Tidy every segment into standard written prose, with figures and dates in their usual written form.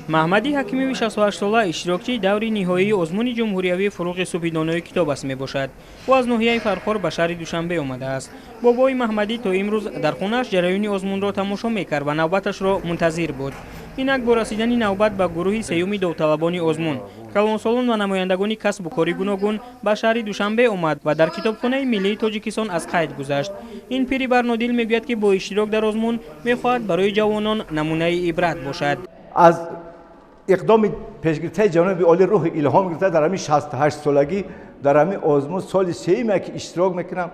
Маҳмади Ҳакимови 68-сола иштирокчии даври ниҳоии озмуни ҷумҳуриявии «Фурӯғи субҳи донои китоб аст» мебошад. Ӯ аз ноҳияи Фархор ба шаҳри Душанбе омадааст. Бобои Маҳмадӣ то имрӯз дар хонааш ҷараёни озмунро тамошо мекард ва навбаташро мунтазир буд. Инак бо расидани навбат ба гурӯҳи сеюми довталабони озмун, калонсолон ва намояндагони касбу кори гуногун ба шаҳри Душанбе омад ва дар Китобхонаи миллии Тоҷикистон аз қайд гузашт. Ин пири барнодил мегӯяд, ки бо иштирок дар озмун мехоҳад барои ҷавонон намунаи ибрат бошад. Аз иқдоми пешгирифтаи ҷаноби олӣ рӯҳи илҳом гирифта, дар ҳамин 68-солагӣ дар ҳамин озмун соли сеюме ки иштирок мекунам.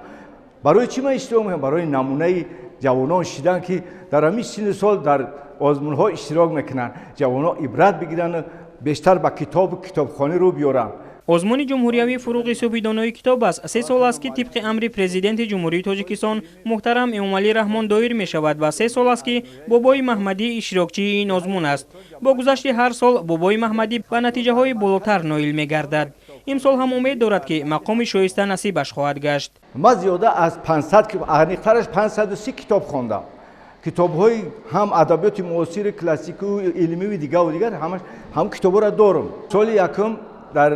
Барои чӣ ман иштирок мекунам? Барои намунаи ҷавонон шидан, ки дар ҳамин синну сол дар озмунҳо иштирок мекунанд, ҷавонон ибрат бигиранд, бештар ба китобу китобхонӣ рӯ биёранд. Озмуни ҷумҳуриявии «Фурӯғи субҳи донои китоб аст» 3 сол аст, ки тибқи амри Президенти Ҷумҳурии Тоҷикистон муҳтарам Эмомалӣ Раҳмон доир мешавад ва 3 сол аст, ки бобои Маҳмадӣ иштирокчии ин озмун аст. Бо гузашти ҳар сол бобои Маҳмадӣ ба натиҷаҳои болотар ноил мегардад. Имсол ҳам умед дорад, ки мақоми шоиста насибаш хоҳад гашт. Ман зиёда аз 500, аниқтараш 530 китоб хондам. Китобҳои ҳам адабиёти муосири, классикию илмию дигару дигар, ҳамаш ҳам китобҳоро дорам. Соли якум дар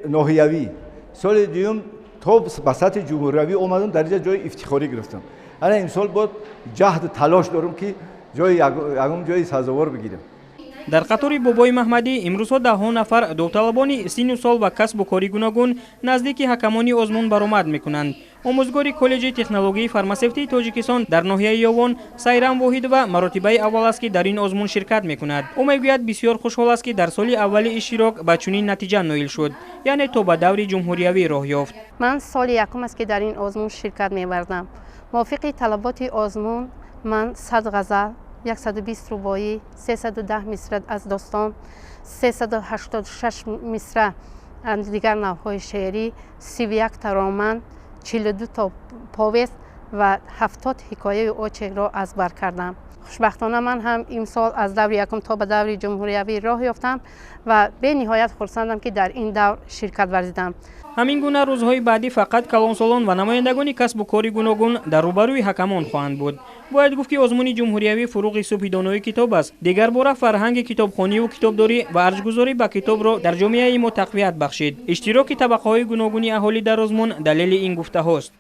ноҳиявӣ, соли дуюм то ба сатҳи ҷумҳуриявӣ омадам, дар инҷа ҷои ифтихорӣ гирифтам. Ана имсол боз ҷаҳду талош дорам, ки ҷои ягон ҷои сазовор бигирам. Дар қатори бобои Маҳмадӣ имрӯзҳо даҳҳо нафар довталабони синну сол ва касбу кори гуногун наздики ҳакамони озмун баромад мекунанд. Омӯзгори коллеҷи технологияи фармасевтии Тоҷикистон дар ноҳияи Ёвон Сайрам Воҳидова маротибаи аввал аст, ки дар ин озмун ширкат мекунад. Ӯ мегӯяд, бисёр хушҳол аст, ки дар соли аввали иштирок ба чунин натиҷа ноил шуд, яъне то ба даври ҷумҳуриявӣ роҳ ёфт. Ман соли якум аст, ки дар ин озмун ширкат меварзам. Мувофиқи талаботи озмун ман 100 ғазал, 120 рубоӣ, 310 мисра аз достон, 386 мисра аз дигар навъҳои шеърӣ, 31 тароман, 42 то повест ва 70 ҳикояю очеркро аз бар кардам. Хушбахтона, ман ҳам имсол аз даври якум то ба даври ҷумҳуриявӣ роҳ ёфтам ва бениҳоят хурсандам, ки дар ин давр ширкат варзидам. Ҳамин гуна рӯзҳои баъдӣ фақат калонсолон ва намояндагони касбу кори гуногун дар рӯбарӯи ҳакамон хоҳанд буд. Бояд гуфт, ки озмуни ҷумҳуриявии «Фурӯғи субҳи донои китоб аст» дигарбора фарҳанги китобхониву китобдорӣ ва арҷгузорӣ ба китобро дар ҷомеаи мо тақвият бахшид. Иштироки табақаҳои гуногуни аҳолӣ дар озмун далели ин гуфтаҳост.